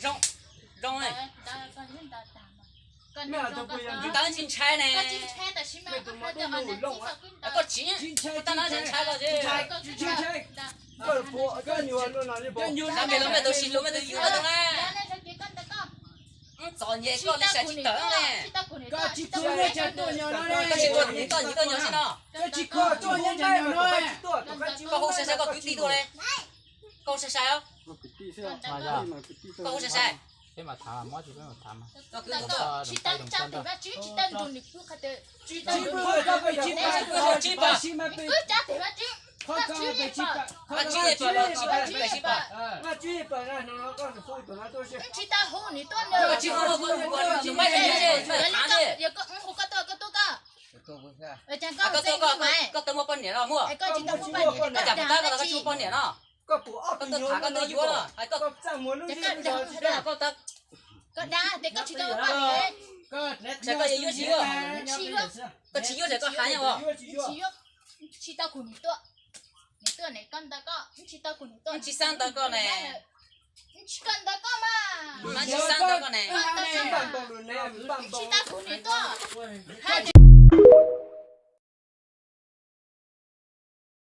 Zoo, zoo ne. Ntawd tsis ntshai ne. Koj tsis, tab no ntshai koj. Lam mej los mej tau sis hlua mej tau yug tau na. Txom nyem koj li sab tsis tawm ne. Koj tsis tua nyias toj nyias toj nyob si no. Koj hu sai sai koj kwv tij tuaj ne. Koj hu sai sai os. Koj hu sai sai. Koj kwv tij tuaj. Tsis pom, tsis pom, tsis pom. Koj tsis hu, koj tsis hu, koj tsis hu, koj tsis hu. Koj tuaj, koj tuaj muaj poj niam los muaj? Koj tsis muaj poj niam no. Koj tuaj tham koj tuaj yuav los hais koj. Koj tsis yuav tsis yuav. Koj tsis yuav ces koj hais os. Tsis xav ntawd koj ne. Tsis xav ntawd koj ne.